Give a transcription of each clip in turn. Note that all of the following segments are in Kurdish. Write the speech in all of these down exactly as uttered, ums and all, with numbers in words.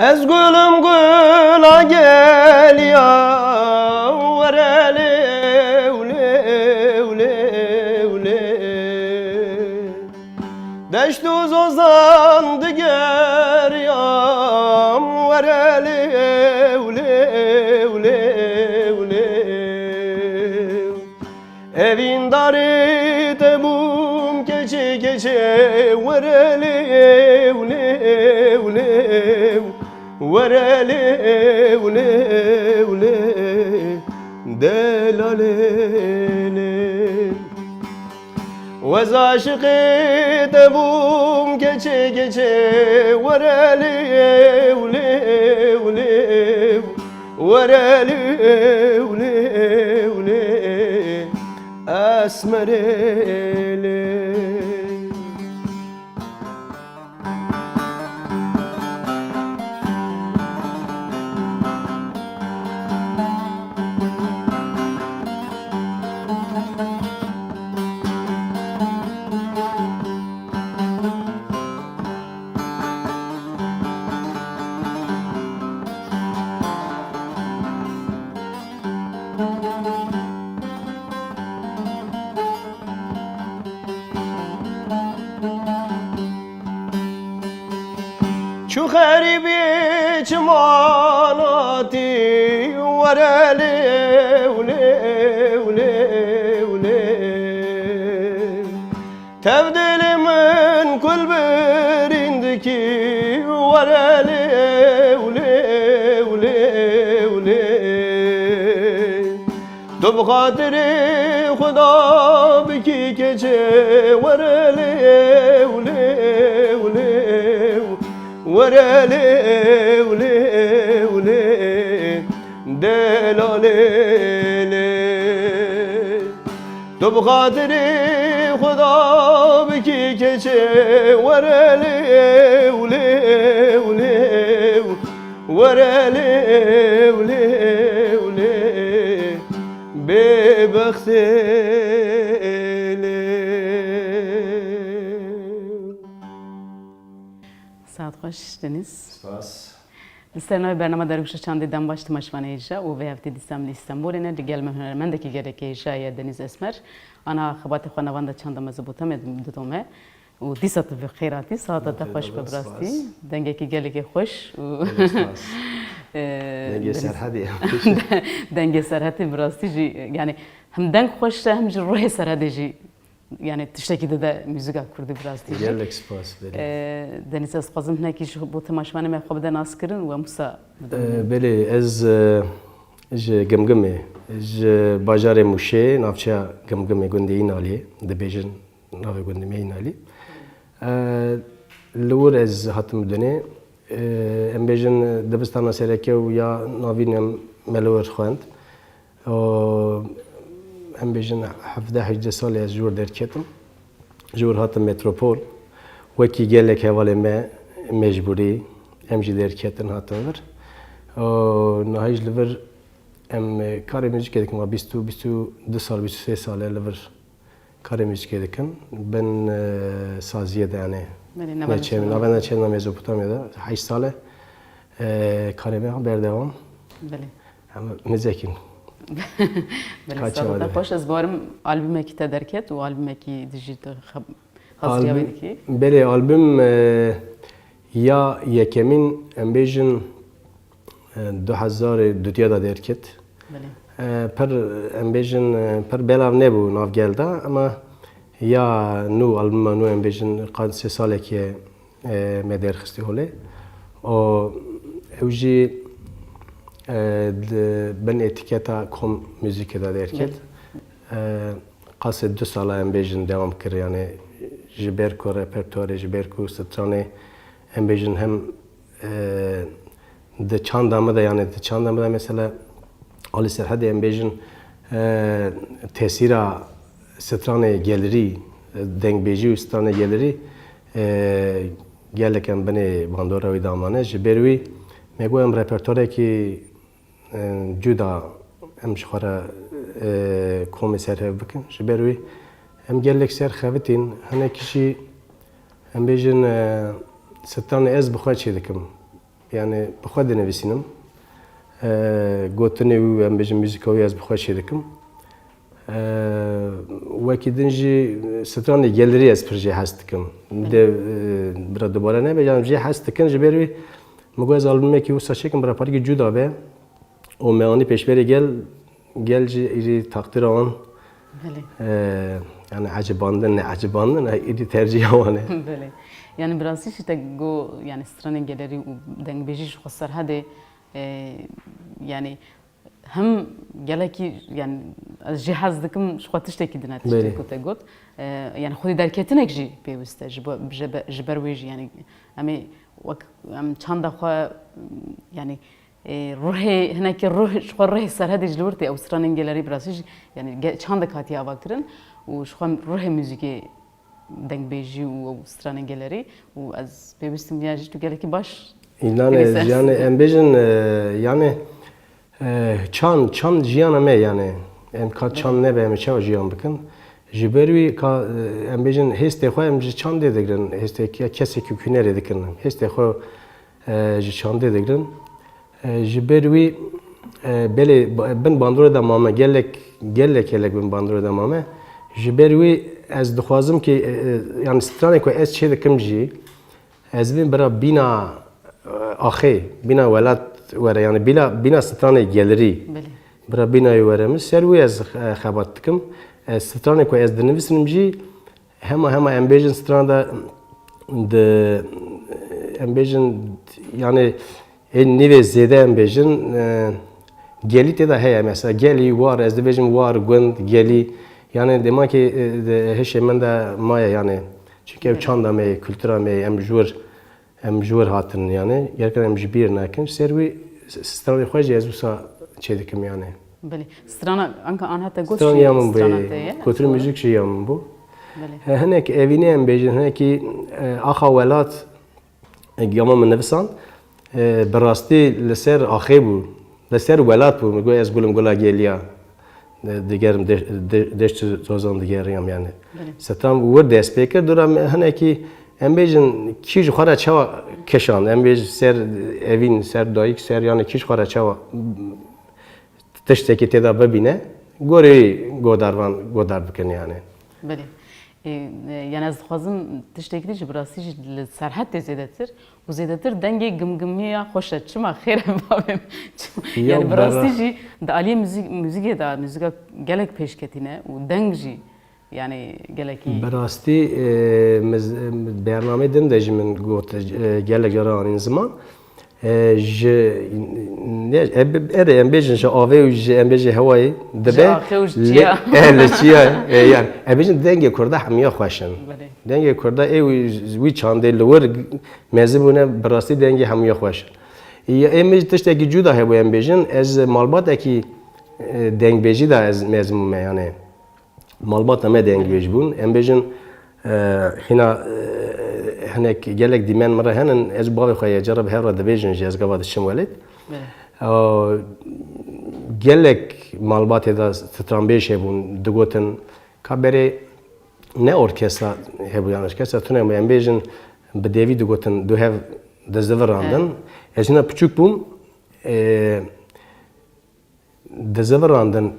Ez gul im, gula geliya, were lêw, lêw, lêw, lêw. Deşt û zozan digeriyam, were lêw, lêw, lêw, lêw. Evîndarê te bûm keçê keçê, were lêw, lêw, lêw, were lêw, lêw, lêw, delalê lê. Wez aşiqê te bûm keçê keçê, were lêw, lêw, lêw, were lêw, lêw, lê, esmerê lê. Çu xerîbî çimanatî, were lêw, lêw, lêw, lêw. Tev dilê min kulbirîn dikî, were lêw, lêw, lêw, lêw. Tu bi xatirê Xuda bikî keçê, were lêw, lêw, lêw, were lêw, lêw, lê, delalê lê. Tu bi xatirê Xuda bikî keçê, were lêw, lêw, lêw, were lêw, lêw, lê, bêbextê lê. Saet xweş, Deniz. Spas. Li ser navê bernama Dergûşa Çandê dem baş temaşevanê hêja û vê heftê dîsa em li Îstenbolê ne, li gel me hunermendekî gelekî hêja ye Deniz Esmer. Ana xebatê xwe navenda çanda Mezopotamya didome û dîsa tu bi xêr hatî, saeta te xweş be bi rastî. Dengekî gelekî xweş û Gelek spas. Dengê Serhedê. Dengê Serhedê bi rastî jî, yani hem deng xweş e hem jî ruhê Serhedê jî. Yani tiştekî dide muzîka kurdî bi rastî jî. Gelek spas, belê. Ee, Deniz, ez dixwazim hinekî ji bo temaşevanê me xwe bide naskirin û em wisa bidin. Ee, belê, ez, e, ji Gimgimê, ji bajarê Mûşê, navçeya Gimgimê, gundê Înaliyê, dibêjin navê gundê me Înalî. Ee, li wir ez hatim dunê. Ee, em bêjin dibistana sereke û ya navîn em me li wir xwend. Û em bêjin hevdeh hejdeh salê ez ji wir derketim. Ji wir hatim metropol. Wekî gelek hevalê me mecbûrî em jî derketin hatin vir. Û niha jî li vir em karê muzîkê dikin. Ma bîst û, bîst û du sal, bîst û sê sal e li vir karê muzîkê dikin. Bin, e, saziyê de, yani. Belê, navenda neçe-, çêna. Navenda çêna Mezopotamya de heşt sal e, e, karê me berdewam. Belê. Em nizek in. Belê, saeta te xweş. Ez bawerim albûmekî te derket û albûmekî dijî tu xeb-, haziriya wê dikî. Albûm, belê, albûm, e, ya yekemîn, em bêjin, e, du hezar û dudiya de derket. Belê. E, pir, em bêjin, e, pir belav nebû nav gel de, ama ya nû, albûma nû, em bêjin, qan sê salekî ye, e, me derxistî holê. Û ew jî, e, di bin etîketa Kom Muzîkê de derket. Belê. E, qasê du sala em bêjin dewam kir, yani ji ber ku repertuarê, ji ber ku stranê em bêjin hem, e, di çanda me de, yani di çanda me de mesela Alî Serhedê em bêjin, e, tesîra stranê gelirî, e, dengbêjî û stranê gelirî, e, gelek em binê bandora wî de amane. Ji ber wî me got em repertuarekî e, cuda em ji xwe re, e, komê ser hev bikin. Ji ber wî em gelek ser xevitîn, hinekî jî em bêjin, e, stranê ez bi xwe çê dikim. Yani bi xwe dinivîsînim. E, gotinê wî û em bêjin muzîka wî ez bi xwe çêdikim. E, wekî din jî stranê gelirî ez pir jê hez dikim. De, e, bira dubare nebe, yani jê hez dikin, ji ber wî min got ez albumekî wisa çêkim, bira parîkî cuda be. Û me anî pêşberê gel, gel jî îrî taqdîra wan, Belê. e, yani ecibandin, ne ecibandin, e, îrî tercîha wan e. Belê. Yani bi rastî jî te got, yani stranên gelerî û dengbêjî ji xwe Serhedê, e, yani hem gelekî, yani ez jê hez dikim, ji xwe tiştekî din e, tiştê Belê. ku te got. E, yani xwedî derketinek jî pêwist e, ji bo, ji be, ji ber wê jî, yani em ê wek, em çanda xwe, yani, e, ruhê, hinekî ruh, ji xwe ruhê Serhedê ji li wir tê, ew stranên gelerî bi rastî jî, yani ge, çandek hatiye avakirin û ji xwe ruhê muzîkê dengbêjî û ew stranên gelerî û ez pêwîstim viya jî tu gelekî baş Înan e, dinivîse. Yani em bêjin, e, yani, e, çand, çand jiyana me yani. Em ka çand nebe em ê çawa jiyan bikin. Ji ber wî ka, e, em bêjin hêstê xwe em ji çandê digirin. Hêstê ke-, kesekî ku hunerê dikin. Hêstê xwe, e, ji çandê digirin. E, ji ber wî, e, belê ba-, bin bandorê de mame, gelek, gelek, gelek bin bandorê de mame. Ji ber wî ez dixwazim ki, e, e, yani stranê ku ez çê dikim jî, ez bin bira bîna, e, axê, bîna welat were, yani bîna, bîna stranê gelirî. Belê. Bira bînayê were min, ser wî ez, e, xebat dikim. Ez stranê ku ez dinivîsinim jî, hema, hema em bêjin stran de, de, em bêjin, yani, ê nîvê zêde em bêjin, e, gelî tê de heye, mesela gelî, war, ez dibêjim war, gund, gelî, yani, dema ki, e, de hişê min de maye, yani, çünkü ew çanda me ye, kultura me ye, em ji wir, em ji wir hatin, yani, gerçekten em ji bîr nekin, ser wî s-, stranê xwe jî ez wisa çê dikim, yani. Belê. Strana, anka anha te got Stran jî ya min strana bû. te ye. Gotirî Doğru. Muzîk jî ya min bû. Belê. He, hinek evînê em bêjin, hinekî, e, axa welat, e, gama min nivisand, e, bi rastî li ser axê bû. Li ser welat bû. Min got ez gulim gula geliya. E, digerim de, de, deşt zozan digeriyam yani. Belê. Setam wir dest pê kir. Dora me hinekî em bêjin kî ji xwe re çawa kişand. Em bêjin ser evîn, ser dayik, ser yani kî ji xwe re çawa tiştekî tê de bibîne, gorê wî godarvan godar bikin yani. Belê. E, e, yani ez dixwazim tiştekî dî jî bi rastî jî li Serhetê zêdetir û zêdetir dengê gimgimiya xweş e. Çima xêr e bavê min? Çima? Ya Yani bi rastî bera- jî di aliyê muzîk-, muzîkê de muzîka gelek pêşketî ne û deng jî Yani gelekî. Bi rastî, e, miz-, e, bernameyê din de jî min got, e, gelek cara anîn ziman. E, ji, ne, e, bi-, erê, em bêjin ji avê û ji, em bêjin hewayê dibe. Ji axê û ji lê-, çiya. E, li çiya, e, yani, em bêjin dengê Kurda hemiya xweş in. Belê. Dengê Kurda ê wî, wî çandê li wir mezin bûne, bi rastî dengê hemiya xweş in. Ya, ê min tiştekî cuda hebû em bêjin, ez malbatekî, e, dengbêjî de ez mezin bûme, yani. Malbata me dengbêj bûn. Em bêjin, e, hîna, e, hinek gelek dîmen min re henin, ez û bavê xwe yê cara bi hev re dibêjin jî, ez gava diçim welêt. Belê. E, gelek malbatê de stranbêj hebûn, digotin, ka berê ne orkestra hebû, yan orkestra tune hebû, em bêjin bi dêvî digotin, du hev dizivirandin. Evet. Ez hîna piçûk bûm, e, dizivirandin,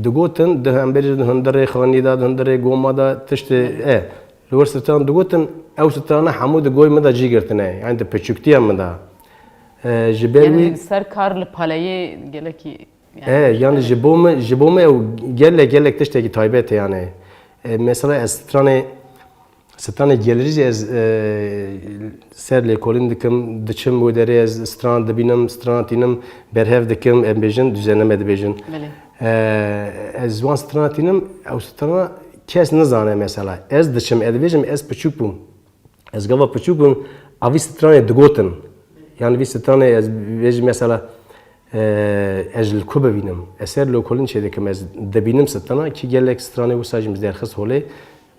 digotin, di hemberî di hundirê xanî de, di hundirê goma de, tiştê, e, li wir stran digotin, ew strana hemû di goy min de cî girtine, yani di piçûktiya min de. E, ji ber Yani wî ser kar li paleyê gelekî, yani E, yani ji bo min, ji bo min ew gelek, gelek tiştekî taybet e, yani. E, mesela ez stranê Stranê gelirî jî ez, e, ser lêkolîn dikim, diçim wê derê ez stran dibînim, stran tînim, berhev dikim, em bêjin, düzenleme dibêjin. Belê. E, ez wan strana tînim, ew strana kes nizane mesela. Ez diçim, ez dibêjim, ez piçûk bûm. Ez gava piçûk bûm, a vî stranê digotin. Yani vî stranê ez bêjim mesela, e, ez li ku bibînim? Ez ser lêkolîn çêdikim, ez dibînim strana, kî gelek stranê wisa jî min derxist holê,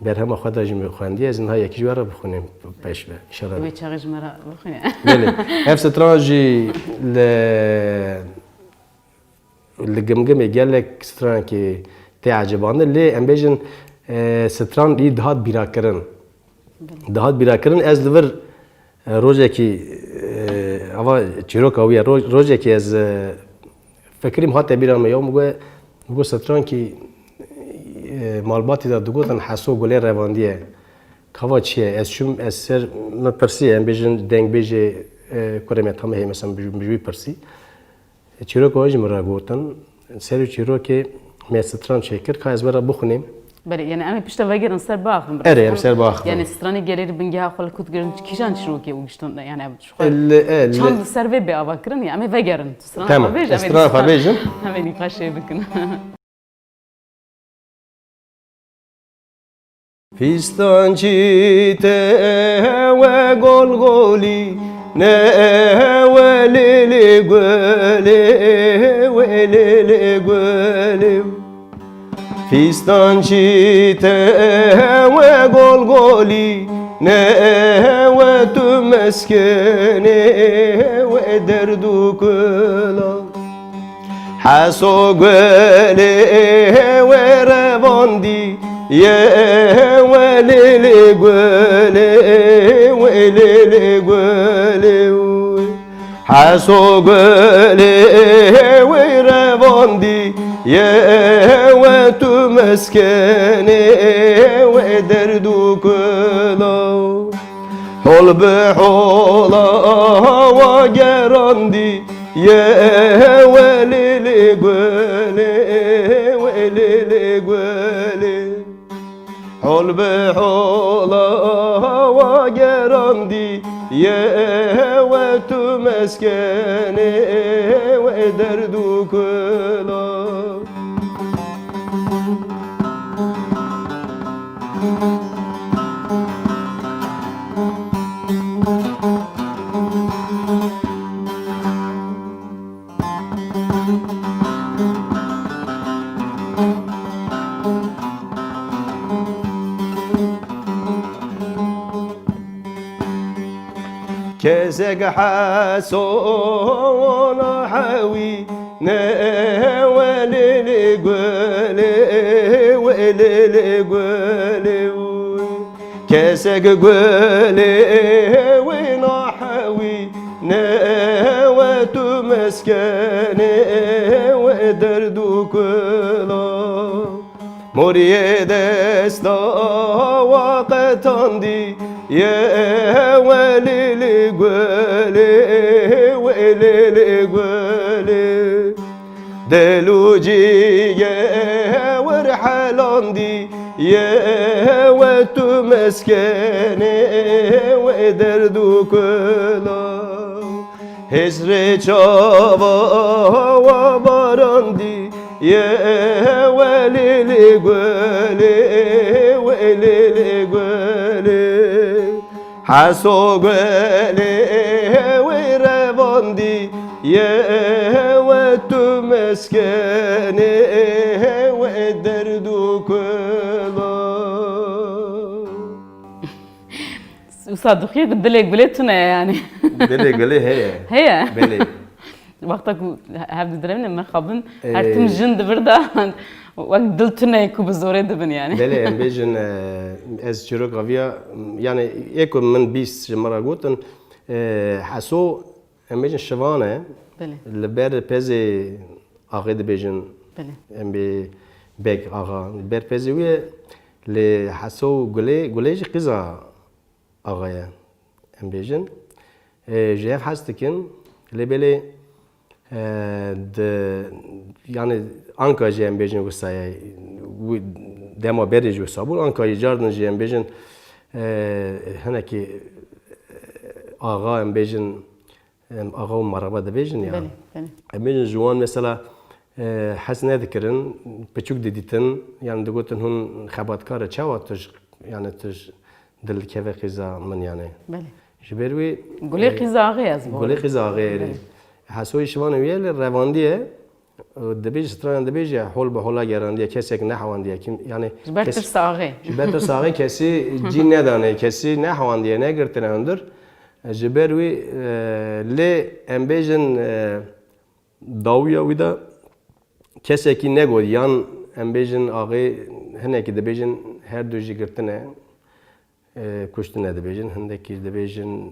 berhema xwe de jî min xwendiye, ez niha yekî ji we re bixwînim pêş ve, inşallah. Wê çaxê ji me re bixwîne. Belê. Ev stran jî li, li Gimgimê gelek stranekî tê ecibandin, lê em bêjin, e, stran î dihat bîrakirin. Belê. Dihat bîrakirin, ez li vir, e, rojekî, e, Ava çîroka wî ye. Roj-, rojekê ez, e, fikirîm hate bîra min, ya min got, min got strankî, e, malbatî de digotin Heso Gulê Revandiye. Kava çi ye? Ez çûm, ez ser, min pirsî, em bêjin dengbêjê, e, kurê me tam heye, mesela, min ji wî pirsî. Çîroka wî jî min re gotin. Serê çîrokê me stran çêkir, ka ez we re bixwînim. Belê, yani em ê pişta vegerin ser biaxivin. Erê, em ser biaxivin. Yani stranê gelêrî bingeha xwe li ku digirin, kîjan çîrokê û giştin, yani em ji xwe li, e, li çand li ser vê bê ava kirin, ya em ê vegerin. Tu strana Tamam, xwe bêj, ez em ê strana xwe dîsa bêjim. Em ê nîqaş çê bikin. Fîstancî te we gol golî, ne we lê lê gulê, we lê lê gulê. Fîstancî te we gol golî, ne we tu meskenê, we derd û kula. Heso gulê we revandî, ye we lê lê gulê, we lê lê gulê. Heso gulê we revandî, ye we tu meskenê, we derd û kula. Hol bi hola wa gerandî, ye we lê lê gulê, we lê lê gulê. Hol bi hola wa gerandî, ye we tu meskenê, we derd û kula. Kesek Heso nahewî, ne we lê lê gulê, we lê lê gulê. Kesek gulê we nahewî, ne we tu meskenê, we derd û kula. Moriyê desta wa qetandî, ye we lê lê gulê, we lê lê gulê. Dil û cîgê wir helandî, ye we tu meskenê, we derd û kula. Hêsrê çava wa barandî, ye we lê lê gulê, we lê lê gulê. Heso gulê we revandî, ye we tu meskenê, we derd û kula. Wisa dixuye ku dilê gulê tune ye yani. Dilê gulê heye. Heye. Belê. Wexta ku hev didirevne mixabin, her tim Ee, jin di vir de wek dil tune ye ku bi zorê dibin yani. Belê, em bêjin, e, ez çîroka viya, yani ê ku min bîst ji min re gotin, e, Heso, em bêjin şivan e. Belê. Li ber pezê axê dibêjin, Belê. em bê beg axa. Li ber pezê wî ye, lê Heso û Gulê, Gulê jî qîza axa ye, em bêjin. E, ji hev hez dikin, lê belê, e, di, yani anka jî em bêjin wisa ye, wî dema berê jî wisa bû, anka jî cardin jî em bêjin, e, hinekî, e, axa em bêjin, em axa û merhaba dibêjin ya. Belê, belê. Em bêjin ji wan mesela, e, hez nedikirin, piçûk didîtin, yani digotin hûn xebatkar e, çawa tu ji, yani tu ji dil dikeve qîza min yani. Belê. Ji ber wî, Gulê e, qîza axê ez Gulê qîza axê erê. Belê. Hesoyê şivanê wî ye, lê revandiye, e, dibêje, stranan dibêje, hol bi hola gerandiye, kesek nehewandiye. Kim, yani Ji ber kes-, tirsa axê. Ji ber tirsa axê kesî cî nedane, kesî nehewandiye, negirtine hundir. Ji ber wî, e, lê em bêjin, e, dawiya wî de kesekî negot, yan em bêjin axê hinekî dibêjin her du jî girtine, e, kuştine dibêjin, hindekî dibêjin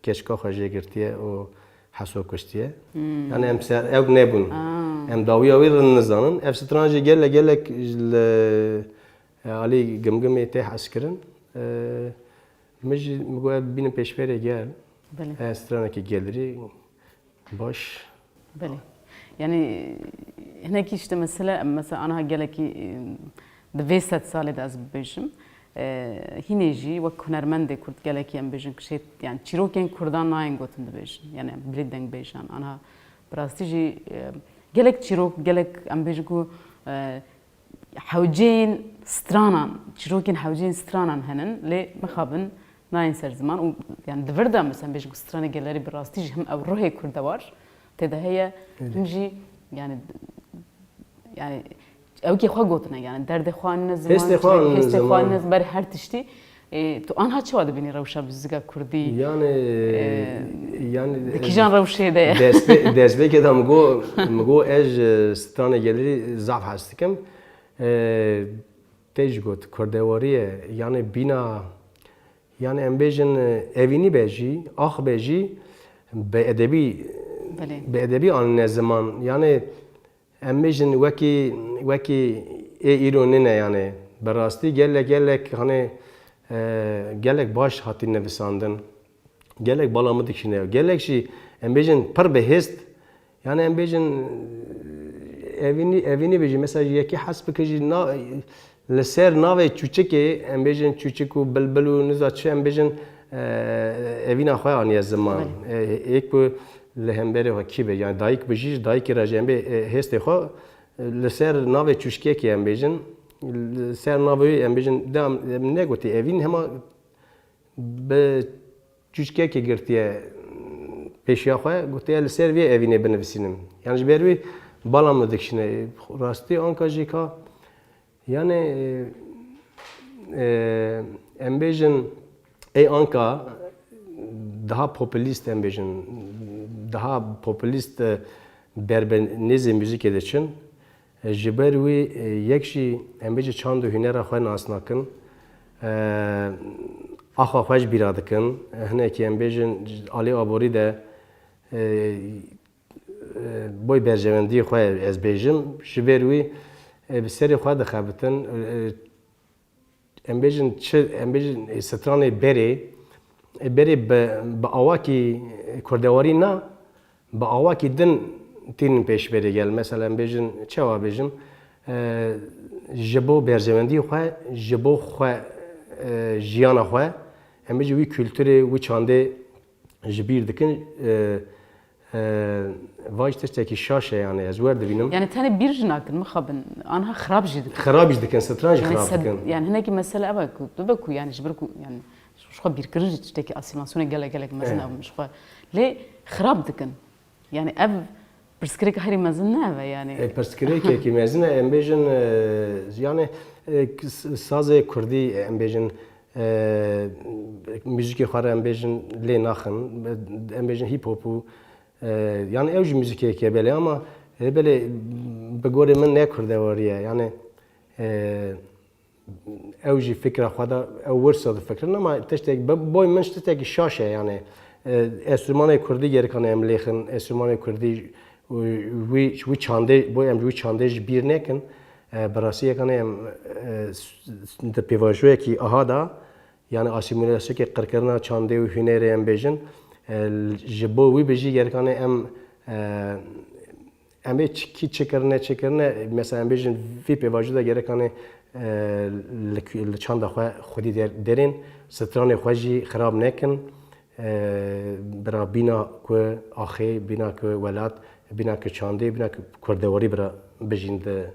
keçika xwe jê girtiye û Heso kuştiye. Hmm. Yani em ser, ew nebûn. Aa. Em dawiya wî re nizanin. Ev stran jî gelek, gelek li, e, alî Gimgimê tê hezkirin. E, min jî, min got, ev bînin pêşberê gel. Belê. E, stranekî gelirî baş. Belê. Yani hinekî işte mesele, mesela aniha gelekî, e, di vê sed salê de ez bibêjim. E, hînê jî wek hunermendê kurd gelekî em bêjin kişêt, yani çîrokên kurdan nayên gotin dibêjin. Yani bilê dengbêjan. Aniha bi rastî jî, e, gelek çîrok, gelek em bêjin ku, e, hewceyên stranan, çîrokên hewceyên stranan henin, lê mixabin nayên ser ziman û, yani, di vir de, mesela, bêjin ku stranê gelerî bi rastî jî him ew ruhê kurdewar tê de heye, Erê. him jî, yani, yani, ew kê xwe gotine, yani, derdê xwe anîne ziman, Hêstê xwe anîne hêstê xwe ziman. anîne ber her tiştî. E, tu anha çawa dibînî rewşa muzîka kurdî? Yani, E, yani, di kîjan rewşê de ye? Destpê-, destpêkê de min got, min got, ez, e, stranê gelerî zaf hez dikim. E, tê jî got, kurdewarî ye. Yani bîna, yani em bêjin, e, evînî be jî, ax be jî, bi edebî, Belê. bi edebî anîne ziman. Yani em bêjin wekî, wekî ê îro nîne yani. Bi rastî gelek, gelek, hani, e, gelek baş hatî nivisandin. Gelek bala min dikişîne. Gelek jî em bêjin pir bi hêst. Yani em bêjin evînî, evînî be jî. Mesela yekî hes bike jî na-, li ser navê çûçikê, em bêjin çûçik û bilbil û niza çi, em bêjin, e, evîna xwe aniye ziman. Belê. E, êk ku li hemberê xwe kî be, yani dayik bi jî, dayikê re jî em bê, e, hêstê xwe, e, li ser navê çûçikekê em bêjin, li ser navê wî em bêjin, de em, em negotî evîn, hema bi çûçikekê girtiye pêşiya xwe, gotiye li ser vê evînê binivisînim. Yani ji ber wî bala min dikişîne. Rastî anka jî ka, yani, e, e, em bêjin ê anka daha populîst em bêjin, daha populîst, e, ber bi nêzê muzîkê diçin. Ji ber wî, e, yek jî em bêjin çand û hunera xwe nas nakin. E, axa xwe ji bîra dikin. E, hinekî em bêjin alê aborî de, e, e, boy berjewendiyê xwe ez bêjim. Ji ber wî, e, bi serê xwe dixebitin. E, em bêjin çi, em bêjin, e, stranê berê, e, berê bi, bi awakî kurdewarî na, bi awakî din tînin pêşberê gel. Mesela em bêjin, çawa bêjim, e, ji bo berjewendî xwe, ji bo xwe, e, jiyana xwe, em bêjin wî kulturê, wî çandê ji bîr dikin, e, e, vay tiştekî şaş e yani, ez wer dibînim. Yani tenê bîr jî nakin, mixabin, anha xirab jî dikin. Xirab jî dikin, stran jî Yani xirab sed-, dikin. Yani hinekî mesele ev e ku, bibe ku yani ji ber ku yani ji xwe bîrkirin jî tiştekî asîmasyonê gelek gelek mezin Evet. ev ji xwe. Lê xirab dikin. Yani ev pirsgirêk herî mezin ne ev e yani. E, pirsgirêkekî mezin e, em bêjin, e, yani, e, s-, sazê kurdî, e, em bêjin, e, muzîkê xwe re em bêjin lê naxin, em bêjin hip hop û, e, yani ew jî muzîkekê belê ama, e, belê bi gorê min ne kurdewarî ye. Yani, e, ew jî fikra xwe de ew wirsa difikirin ama tiştek bi-, boy min ji tiştekî şaş e yani. E, enstrûmanê kurdî gerikane em lêxin, enstrûmanê kurdî, e, wî, wî çandê, boy em ji wî çandê ji bîr nekin. E, bi rastî yekane em, e, s-, s-, di pêvajoyekî aha de, yani asîmîlasyonekê qirkirina çandê û hunerê em bêjin, e, ji bo wî bijî gerikane em, e, Em ê çi, kî çi kirine, çi kirine, mesela em bêjin vî pêvajoyê de gerek anî, e, li, li çanda xwe xwedî der-, derên, stranê xwe jî xirab nekin. E, bira bîna ku axê, bîna ku welat, bîna ku çandê, bîna ku kurdewarî bira bijîn di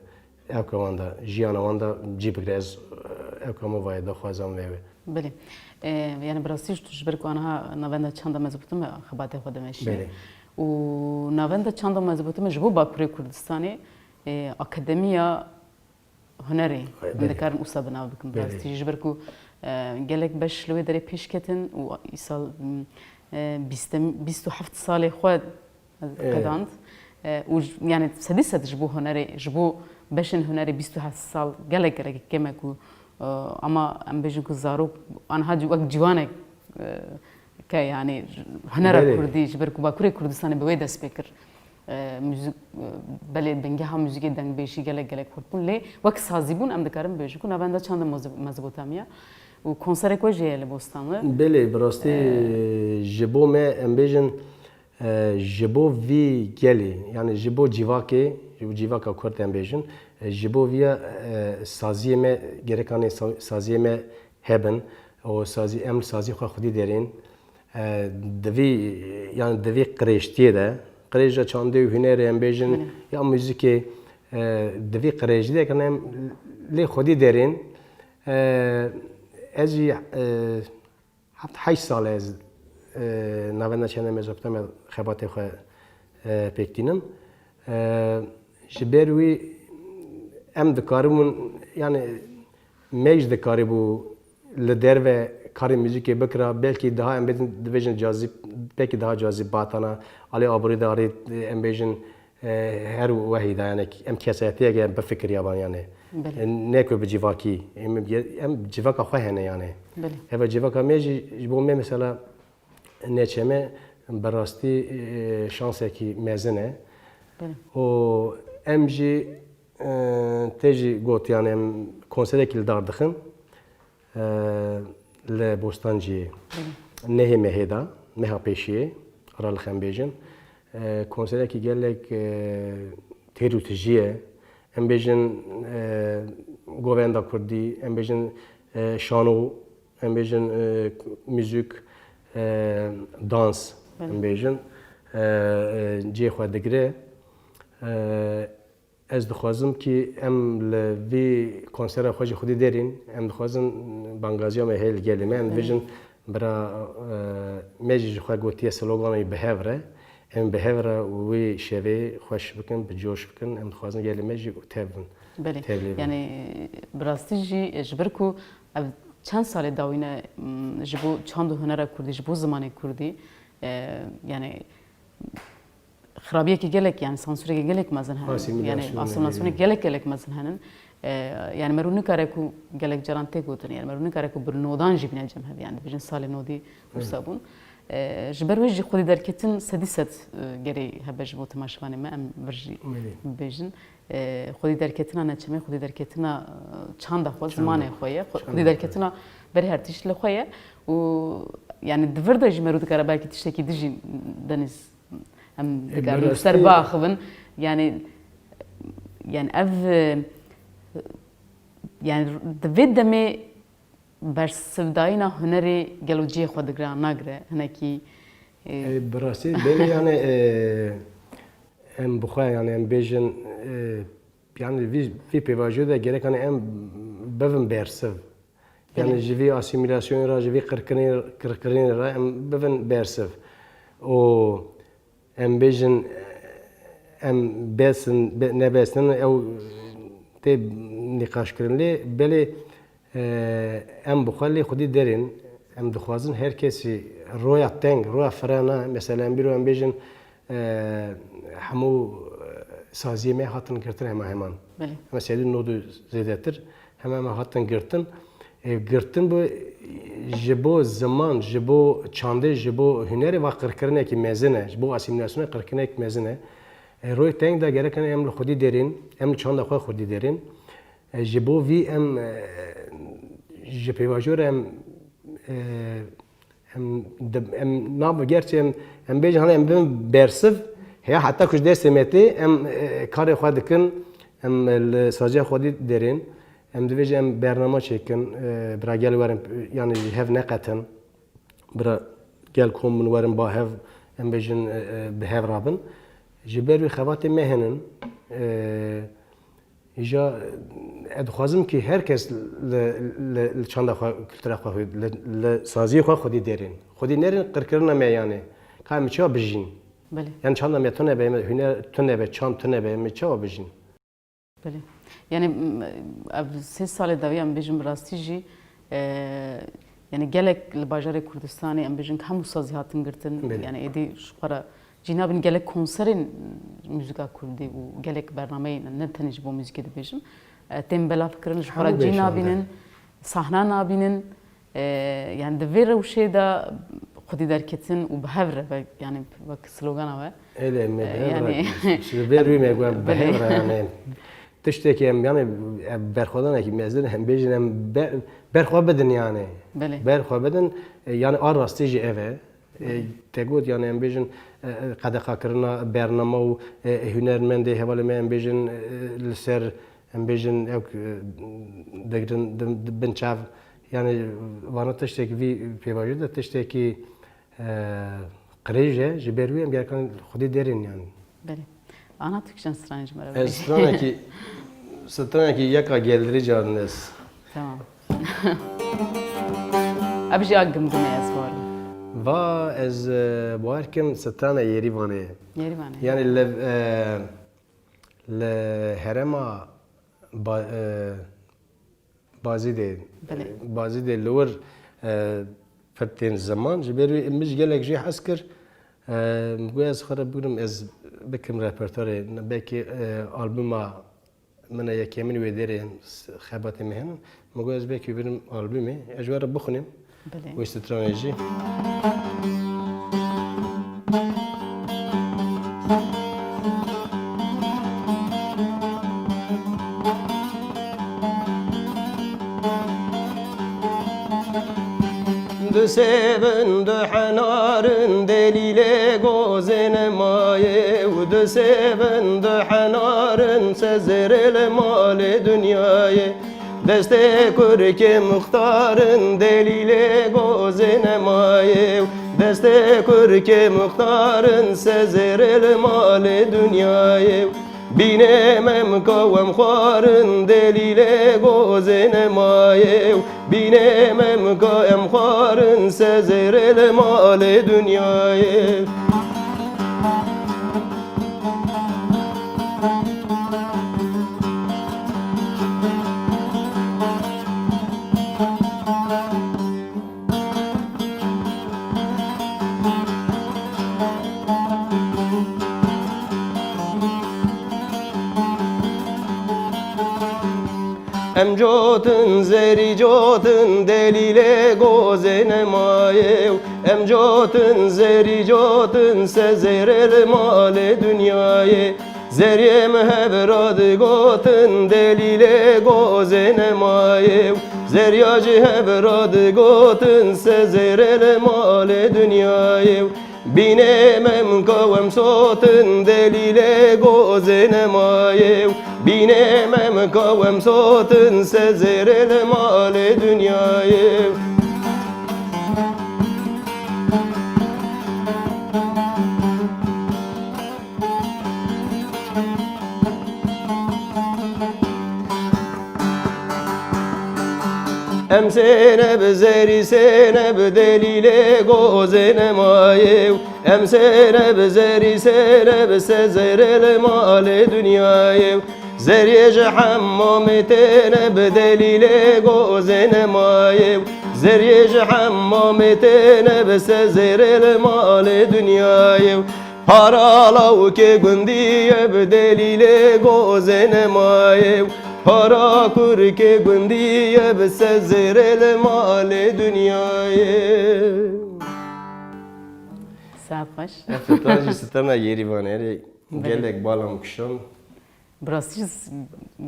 ew ka wan de, jiyana wan de cî bigire. Ez, e, ew ka min vayê daxwazan vê wê. Belê. E, yani bi rastî jî tu ji ber ku aniha navenda çanda mezbûtime xebatê xwe dimeşî. Belê. Û navenda çanda mezbûtime ji bo Bakurê Kurdistanê, e, Akademiya Hunerê, Belê. em dikarin wisa bi nav bikin bi Belê. rastî jî. Ji ber ku, e, gelek beş li wê derê pêş ketin û îsal, m, e, bîst, bîst û heft salê xwe Evet. qedand. E, û j-, yani sedî sed ji bo hunerê, ji bo beşên hunerê bîst û heft sal gelek, gelek kêm e ku, e, ama em bêjin ku zarok aniha ci-, wek ciwanek, e, Ke, yanî, hunera Belê. Kurdî ji ber ku Bakurê Kurdistanê bi wê dest pê kir. E, muzîk, e, belê bingeha muzîkê dengbêjî gelek, gelek xurt bûn, lê wek sazî bûn, em dikarin bêjin ku navenda çanda Mozi-, Mezopotamya û konserek we jî heye li Bostanlı. Belê, bi rastî, E, ji bo me, em bêjin, e, ji bo vî gelê, yanî ji bo cîvakê, ji bo cîvaka Kurd em bêjin, e, ji bo viya, e, saziyê me, gerek anê sa-, saziyê me hebin û sazî, em li sazî xwe xwedî derên, e, di vî, yanî di vî qirêjtiyê de, qirêja çandê û hunerê em bêjin, Belê. Ya muzîkê, e, di vî qirêjtiyê de em lê xwedî derên, e, ez jî, e, heft heşt sal e ez, e, navenda çanda Mezopotamya xebatê xwe, e, pêk tînim. E, ji ber wî em dikaribûn, yanî me jî dikarîbû li derve karê muzîkê bikira, belkî daha em bêjin, dibêjin cazîb, belkî daha cazîb batana, alê aborî de arê, em bêjin, e, her wehî de, yanî em kesayetiyeke em bifikiriyaban, yanî. Belê. E, ne ku bi civakî, em, em civaka xwe hene, yanî. Belê. Eva civaka me jî ji bo me mesela neçe me bi rastî, e, şansekî mezin e. Belê. Û em jî, e, te jî got, yanî em konserekî li dar dixin, e, li Bostanciyê. Belê. Nehê mehê de, meha pêşiyê, Aralix em bêjin. E, konserekî gelek, e, têr û tijî ye. Em bêjin, e, govenda kurdî, em bêjin, e, şano, em bêjin, e, muzîk, e, dans, Belê. Em bêjin, e, e, cihê xwe digire. E, Ez dixwazim kî em li vî konsera xwe jî xwedî derîn, em dixwazin bangaziya me heye li gelê me, em Hı. dibêjin bira, e, me jî ji xwe gotiye sloganê bi hev re, em bi hev re wî şevê xweş bikin, bi coş bikin, em dixwazin gelê me jî tev bin. Belê. Tevlî bin. Yanî bi rastî jî ji ber ku ev çend salê dawî ne, m, ji bo çand û hunera kurdî, ji bo zimanê kurdî, e, yanî xirabiyekî gelek, yanî sansurekî gelek mezin henin. Asîmîlasyonê. Yanî asîmîlasyonê gelek, gelek mezin henin. E, yanî mero nikare ku gelek caran tê gotin, yanî mero nikare ku bi nodan jî bîne cem hev, yanî dibêjin salê nodî wisa bûn. E, ji ber wê jî xwedî derketin sedî sed, e, gerê hebe ji bo temaşevanê me, em vir jî Belê. Bibêjin. E, xwedî derketina neçemê, xwedî derketina, e, çanda xwe, Çanda. Zimanê xwe ye. Xwe-, Çanda xwedî xwe. Derketina berê her tişt li xwe ye. Û, yanî di vir de jî mero dikare belkî tiştekî dijî Denîz Em E, dikarin bi rastî ser biaxivin. Yani, yani ev, e, yani di vê demê bersivdayîna hunerê gelo cihê xwe digire an nagire? Hinekî, e, E, bi rastî belê yani, e, em bi xwe yani em bêjin, e, yani vî, vî pêvajoyê de gerek hani em bivin bersiv. Yanî Belê. Ji vî asîmîlasyonê re, ji vî qirkirinê, qirkirinê re em bibin bersiv. Û em bêjin, em besin, be-, nebesin, ew tê nîqaşkirin. Lê belê, e, em bi xwe lê xwedî derên, em dixwazin her kesî roya teng, roya firana, mesela em bîro em bêjin, e, hemû, e, saziyê me hatin girtin hema heman. Belê. Hema sed û nod û zêdetir, hema hema hatin girtin. E, girtin bu ji bo ziman, ji bo çandê, ji bo hunerê va qirkirinekî mezin e, ji bo asîmîlasyonê qirkinek mezin e. E, royê teng de gerek em li xwedî derên, em li çanda xwe xwedî derên. E, ji bo vî em, e, ji pêvajoyê re em, e, Em, di-, em nav gerçi em, em bêjin, hani em bin bersiv, heya heta ku ji destê me tê, em, e, karê xwe dikin, em, e, li saziya xwedî derên. Em divêjin em bernama çêkin, e, bira gel werin, yani ji hev neqetin. Bira gel kom bin werin ba hev, em bêjin, e, e, bi hev rabin. Ji ber wî xebatê me henin. E, Îja, e, dixwazim ki her kes li, li, li çanda xwe, kultura xwe, li, li saziyê xwe xwedî derên. Xwedî nerên qirkirina me yanê. Ka em çawa bijîn? Belê. Yani çanda me tune be, me huner tune be, çand tune be, me çawa bijîn? Belê. Yani, m, ev sê salê dawî em bêjin bi rastî jî, e, yani gelek li bajarê Kurdistanê em bêjin ki hemû sazî hatin girtin. Belê. Yani êdî ji xwe re Cî nabin gelek konserên muzîka kurdî û gelek bernameyên ne tenê ji bo muzîkê dibêjin, e, tên belav kirin, ji xwe Hemû re cî bêşan nabînin, de. Sahna nabînin. E, yani di vê rewşê de xwedî derketin û bi hev re ve, yani wek slogana we. Êlê me Ee, bi hev re yani Ji ber wî me got bi Belê. hev re yani. Tiştekî em yani ev berxwedanekî mezin em bêjin em ber, berxwe bidin yani. Belê. Berxwe bidin, e, yani a rastî jî ev e. E, Te got yani em bêjin, e, e, qedeqakirina bernama û, e, hunermendê hevalê me em bêjin, e, li ser em bêjin ew, e, digirin di, di bin çav. Yani vana tiştek vî pêvajoyê de tiştekî, e, qirêj e, ji ber wî em gerkan xwedî derên yani. Belê. Ana tu kişan stranê ji me re Ez bêjî. stranekî, stranekî yeka gelirî carin ez. Tamam. Ev jî a gimgimê ez war. Va ez, e, bawer kim strana Yêrîvanê ye. Yêrîvanê. Yani li, e, li herêma Ba-, e, Bazîdê, Belê. Bazîdê li wir, e, pir tên ziman. Ji ber wî min jî gelek jê hez kir. E, min got ez xwe re bigirim, ez bikim repertuarê, belkî, e, albuma min e yekemîn wê derê s-, xebatê me hene. Min got ez belkî bigirim albumê, ez ji we re bixwînim. Belê. Wê stranê jî. Du sêvin du henarin delîlê gozê nemayê û du sêvin du henarin sezerê li malê dinyayê. Destê kurkê muxtarin delîlê gozê nemayê û destê kurkê muxtarin sezerê li malê dinyayê. Bînê memka wem xwarin delîlê gozê nemayê û bînê memka em xwarin sezerê li malê dinyayê. Em cotin zerî cotin delîlê gozê nemayê û em cotin zerî cotin sezerê li malê dinyayê. Zeriyê min hev ra digotin delîlê gozê nemayê û zeriya ji hev ra digotin sezerê li malê dinyayê û bînê memka wem sotin delîlê gozê nemayê û bînê memka wem sotin sezerê li malê dinyayê. Em sêne bi zerî sêne bi delîlê gozê nemayê û em sêne bi zerî sêne bi sezerê li malê dinyayê û zeriyê ji hemamê têne bi delîlê gozê nemayê û zeriyê ji hemamê têne bi sezerê li malê dinyayê û Para lawikê gundî ye bi delîlê gozê nemayê û para kurikê gundî ye bi sezerê li malê dinyayê. Saet xweş. Ev fitan jî sitana Yêrîvanê rê Belê. Gelek bal em kişand. Bi rastî jî s-,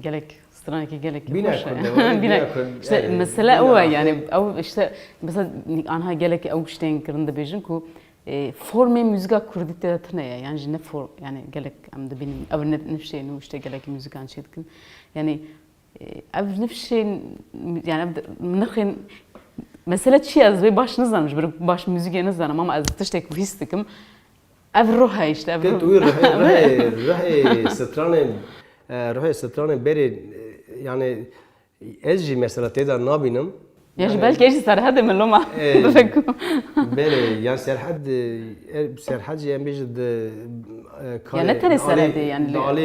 gelek stranekî gelek Bîna xweş e. Kurd e, Bîna, bîna Kurd, işte, yani, mesele bîna ew e, axir. Yani, ew, işte, mesela, anha gelek ew tiştên kirin dibêjin ku, e, formê muzîka kurdî tê de tune ye. Yani, jî ne for-, yani, gelek em dibînin, ew ne, ne tiştê nû, işte, gelek muzîkan çê dikin. Yani, e, ev ne tiştên, yani, ev de, min nexên, mesele çi ye? Ez vê baş nizanim, ji ber baş muzîkê nizanim, ama ez tiştek ku hîs dikim. Ev ruh e işte, ev Tê ruh. tu wî ruhê, ruhê, ruhê stranê, e, ruhê stranê berê, e, yani ez jî mesela tê de nabînim. Ya jî Yani, belkî ez jî Serhedê min loma e, biveku. Belê, yani Serhed, e, e, Serhed jî em bêjin di, e, Ya ne karê tenê di alî, Serhedê yani di li- alî,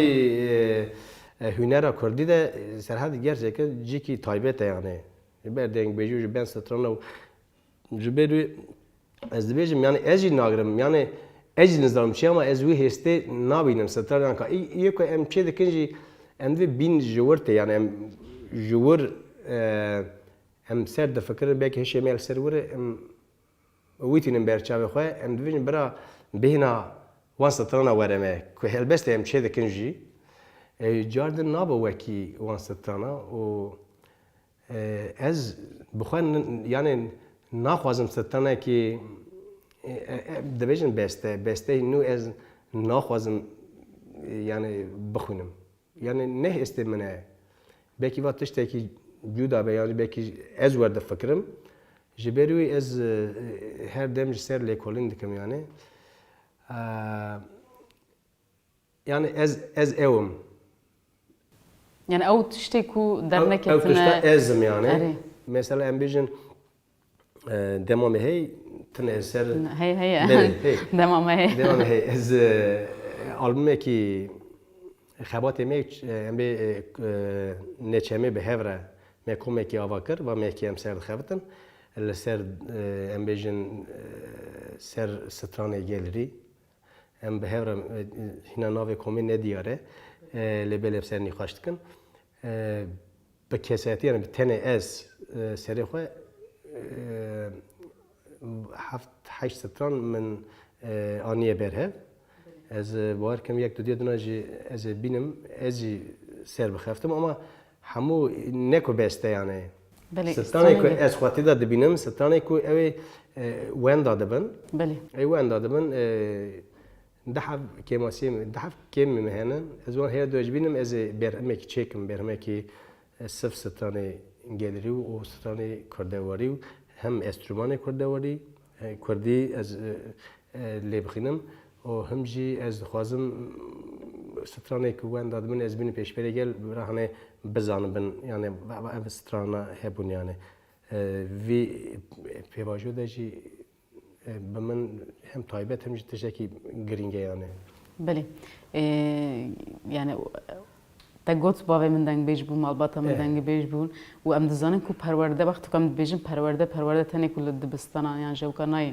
e, e, hunera kurdî de, e, Serhed gerçekten cîkî taybet e yani. Ji ber dengbêjî û ji ben strana û Ji ber wî ez dibêjim, yani ez jî nagirim, yani ez jî nizanim çi, ama ez wî hêstê nabînim, strayanka. Î, yê ku em çê dikin jî, em divê bîn ji wir tê, yani em ji wir, e, em ser difikirin, belkî hişê me li ser wir e, em wîtînin ber çavê xwe, em dibêjin bira bêhna wan strana were me, ku helbestê em çê dikin jî, e, car din nabe wekî wan strana û, e, ez bi xwe n-, yani naxwazim stranekî, e, e, e, dibêjin beste, besteyê nû ez naxwazim, e, yani bixwînim. Yani ne hestê min e. Belkî va tiştekî cuda be, yani belkî ez wer difikirim. Ji ber wî ez, e, her dem ji ser lêkolîn dikim yani. E, yani ez, ez ew im. Yani ew tiştê ku Ew, ew derneketine tişta ez im yani. Erê. Mesela em bêjin, e, dema me hey, tine ser Hey, hey. Belê, hey. Dema me hey. Dema me hey. Ez, e, albumekî xebatê me, e, em bê, e, e, neçemê bi hev re me komekî ava kir, va me yekî em ser dixebitin. Li ser, e, em bêjin, e, ser stranê gelirî. Em bi hev re, e, hîna navê komê nediyar e. E, lê belê em ser nîqaş dikin. E, bi kesayetî, yani bi tenê ez, e, serê xwe, e, heft heşt stran min, e, aniye berhev. Ez, e, bawer kim yek du diya dina jî ez ê bînim, ez jî ser bixeftim ama hemû ne ku beste yani. Belê, Stranê stranê ku ge- ez xwe tê de dibînim, stranê ku ew ê, e, wenda dibin. Belê. Ê wenda dibin, e, Dehaf kêmasiyê min, dehaf kêmê min hene. Ez wan heye dibêjbînim, ez ê berhemekî çêkim, berhemekî, e, sif stranê gelirî û stranê kurdewarî û hem enstrûmanê kurdewarî, e, kurdî ez, e, e, lê bixînim û him jî ez dixwazim, mm, stranê ku wenda dibin ez bînim pêşberê gel, bira hene bizanibin, yani, va-, va-, ev strana hebûn, yani. E, vî pêvajo de jî e, bi min hem taybet hem jî tiştekî girîng e yani. Belê. E, yani te got bavê min dengbêj bû, malbata min Eh. dengbêj bûn û em dizanin ku perwerde, wextê ku em dibêjin perwerde, perwerde tenê ku li dibistana yan jewka nayê,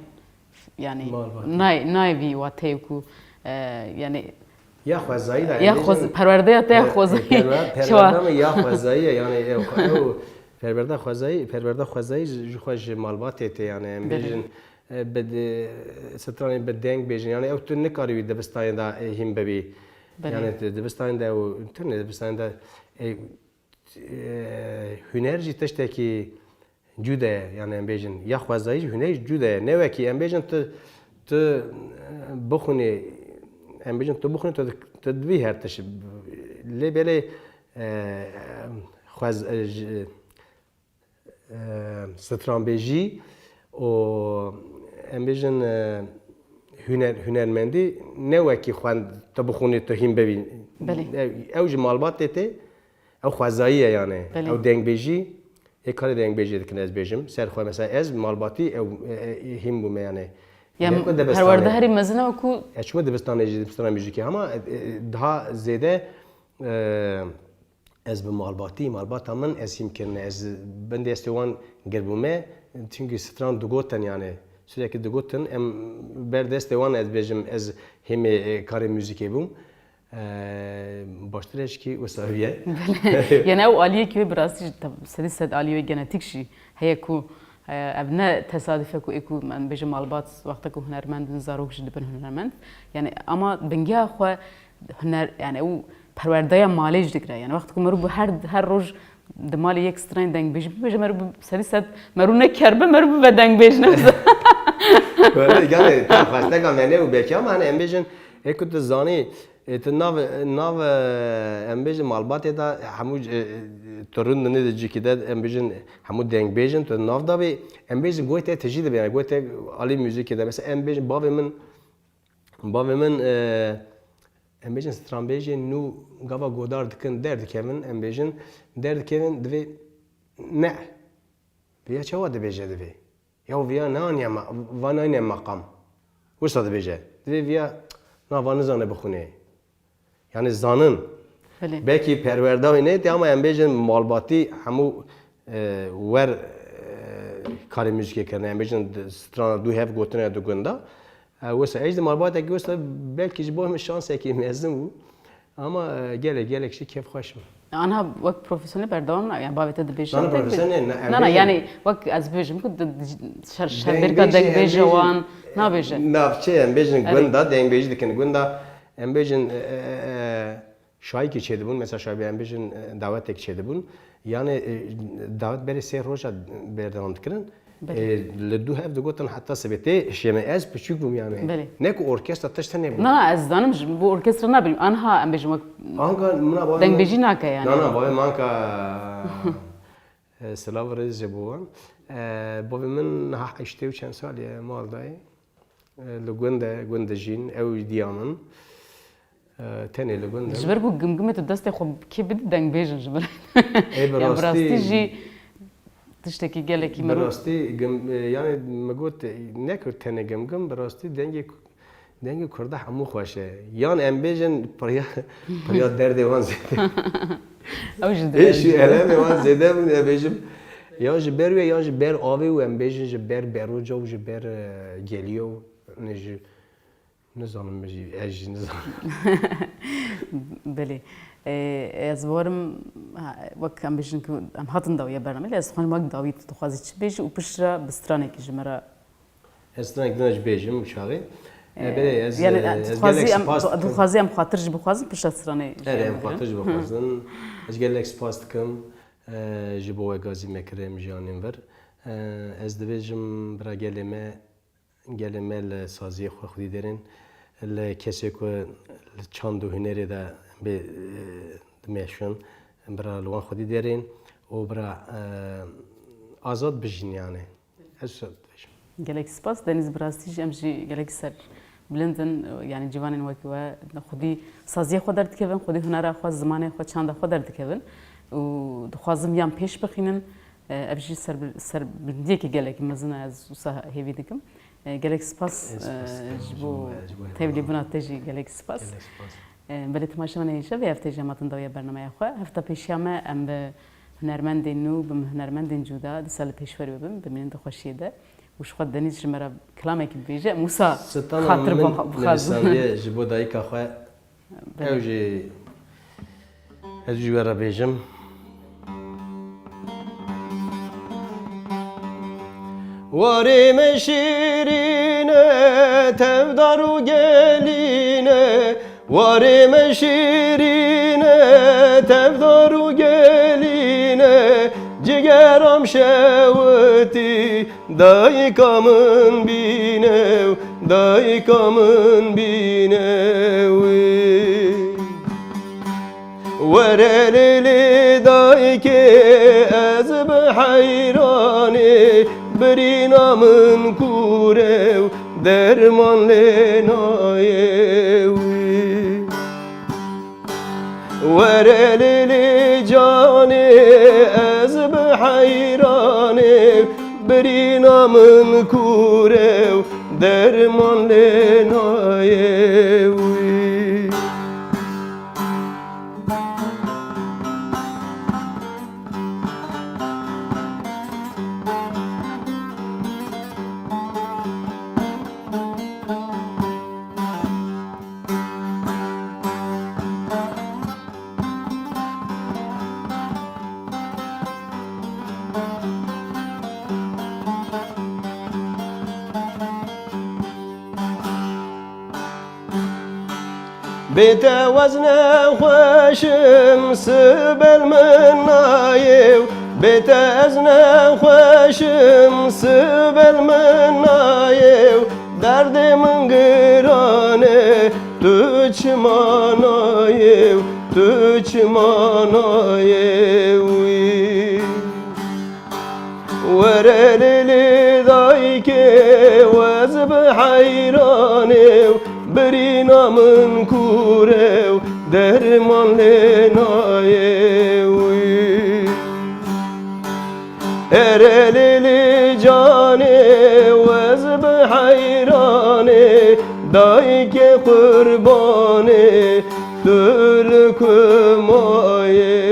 yani Malbata. nayê, nayê vî wateyê ku, e, yani Ya xwezayî de Ya em xwez-, bêjin, perwerdeya te ya per-, xwezayî. perwer-, Çawa? perwerda me ya xwezayî ye, yani ew, ew perwerda xwezayî, perwerda xwezayî ji, ji xwe ji malbatê tê, yani em Belê. bêjin, e, bi de-, stranê bi deng bêjin. Yani ew tu nikarî wî dibistanê de, e, hîn bibî. Belê. Yani tu dibistanê de û tu ne dibistanê de, e, e, huner jî tiştekî cuda ye. Yani em bêjin ya xwezayî jî huner jî cuda ye. Ne wekî em bêjin tu, tu, e, bixwînî, em bêjin tu bixwînî tu, tu divî her tişt. Lê belê, e, xwez-, e, ji, e, stranbêjî û em bêjin, e, huner-, hunermendî ne wekî xwend tu bixwînî tu hîn bibî. Belê. Ew, ew ji malbatê tê, ew xwezayî ye yani. Belê. Ew dengbêjî, ê karê dengbêjê dikin ez bêjim. Ser xwe mesela ez malbatî ew, e, e, hîn bûme yani. Ya Ne ku dibistanê. perwerde herî mezin e ku E, çima dibistanê jî dibistana muzîkê hema, e, e, daha zêde, e, Ez bi malbatî, malbata min ez hîm kirine. Ez bin destê wan girbûme, çünkü stran digotin yani. Sürekli digotin, em ber destê wan ez bêjim, ez hêmê, e, karê muzîkê bûm. E, baştir e jikî wisa viye. Belê. Yani ew aliyekî wê bi rastî jî tab-, sedî sed aliyê wê genetîk jî heye ku, e, ev ne tesadüf e ku ê ku em bêjin malbat wexta ku hunermend in, zarok jî dibin hunermend. Yani ama bingeha xwe huner, yani ew perwerdeya malê jî digre. Yani wextê ku merû bi her, her roj di malê yek stranê dengbêjî bibêje, merû bi sedî sed, merû ne ker be, merû bibe dengbêj, ne wisa. Böyle yani, tam xwesteka me ne û belkî ama hani em bêjin, ê ku tu zanî, e, tu nav, nav, e, em bêjin malbatê de hemû, e, e, tu rûndinê de cîkî de em bêjin hemû dengbêjin, tu nav de bî, em bêjin goyê te tijî dibe, yani goyê te alî muzîkê de. Mesela em bêjin bavê min, Bavê min, e, em bêjin stranbêjên nû gava godar dikin, derdikevin, em bêjin, derdikevin, divê ne. Viya çawa dibêje divê? Ya viya naniye ma-, va nayne maqam. Wisa dibêje. Divê viya na va nizane bixwîne. Yani zanin. Belê. Belkî perwerda wê neytê ama em bêjin malbatî hemû, e, wer, e, karê muzîkê kirine. Em bêjin di strana du hev gotine du gunda. E, wisa ez di malbatekî wisa belkî ji bo min şansekî mezin bû. Ama, e, gelek, gelek jî kêfxweş bû. Anha wek profesyonel berdewam nabe, yani bavê te dibêje. Na, na, tek bi- profesyonel ne, em Na, na, bêjin yani wek ez bêjim ku di, di, şer-, şerbêrka dengbêjê, em dengbêje bêjin wan nabêje. Navçe, em bêjin Erê. Gunda dengbêjî dikin. Gunda em bêjin, e, e, e, şayîkê çêdibûn, mesela şayî em bêjin, e, dawetek çêdibûn. Yani, e, dawet berê sê roja berdewam dikirin. Belê. E, li dû hev digotin heta sibê tê şême. Ez piçûk bûm yani. Belê. Ne ku orkestra tişt hene bû. Na, na, ez zanim ji bo orkestra nabînim. Anha em bêjin wek Anka mina bavê min dengbêjî nake yani. Na, na, bavê min anka, e, silav rêz ji bo wan. E, bavê min niha heştê û çend salî ye, mal dayê. E, li gund e, gund dijîn, ew diya min. E, tenê li gund e. Ji ber ku gimgimê tu destê xwe kê bidî dengbêjin ji ber. Ê, bi Ya, bi rastî rastî jî tiştekî gelekî Bi mero- rastî gim-, e, yani min got, e, ne ku tenê gimgim, bi rastî dengê, dengê Kurda hemû xweş e. Yan em bêjin piriya, piriya derdê wan zêde. Ew jî Ê, dibêjin. Ji elemê wan zêde bûn, em bêjin. Yan ji ber wê, yan ji ber avê û em bêjin ji ber beroca û ji ber, e, geliya û ne ji Nizanim min jî, ez jî nizanim. Belê. Ee, ez warim, ha, wek em bêjin ku em hatin dawiya bernameyê, lê ez dixwazim wek dawî tu dixwazî çi bêjî û piştre bi stranekî ji me re. Ez stranek dina jî bêjim û çaxê. Ee, Ee, belê, ez, yani, e, ez dixwazî gelek em, spas dikim. Dixwazî em xatir jî bixwazin piştre stranê jî Erê, em em bigirin. Xatir jî bixwazin. Ez gelek spas dikim, e, ji bo we gazî me kire em jî anîn vir. E, ez dibêjim bira gelê me, Gelê me li saziyê xwe xwedî derên, li kesê ku li çand û hunerê de bê, e, dimeşin, bira li wan xwedî derên û bira, e, azad bijîn yani. Ez wisa dibêjim. Gelek spas. Denîz, bi rastî jî em jî gelekî serbilind in, yani ciwanên wekî we xwedî saziyê xwe derdikevin, xwedî hunera xwe, zimanê xwe, çanda xwe derdikevin û dixwazim yan pêş bixînin. E, ev jî serbil-, serbilindiyekî gelekî mezin e, ez wisa hêvî dikim. E, gelek spas, Gelek spas e, dikim ji ji bo, bo, ji bo tevlîbûna te jî gelek spas. Gelek spas. E, belê temaşevanê hêja vê hefteyê jî em hatin dawiya bernameya xwe. Hefta pêşiya me em bi hunermendên nû, bi hunermendên cuda dîsa li pêşberî we bin, bimînin di xweşiyê de. Û ji xwe Denîz ji me re kilamekî bibêje, em wisa Stana xatir min bixwe-, bixwazin. Nivîsandiye ji bo dayika xwe. Belê. Ew jî ez ji we re bêjim. Warê me şîrîn e, tevdar û gelîn e. Warê me şîrîn e, tevdar û gelîn e. Cigeram şewitî, dayika min bîne û, dayika min bîne wî. Were lê lê dayikê, ez bi heyranê, birîna min kûr e û derman lê nayê wî. Were lê lê canê, ez bi heyranê, birîna min kûr e û derman lê nayê wî. Bê te ez nexweş im, sibê min nayê û. Bê te ez nexweş im, sibê min nayê û. Derdê min giran e, tu çima nayê û, tu çima nayê wî. Were lê lê dayikê, ez bi heyranê û, birîna min kûr e û, derman lê nayê wî. Ere lê lê canê, ez bi heyranê, dayikê qurbanê, tu li ku mayê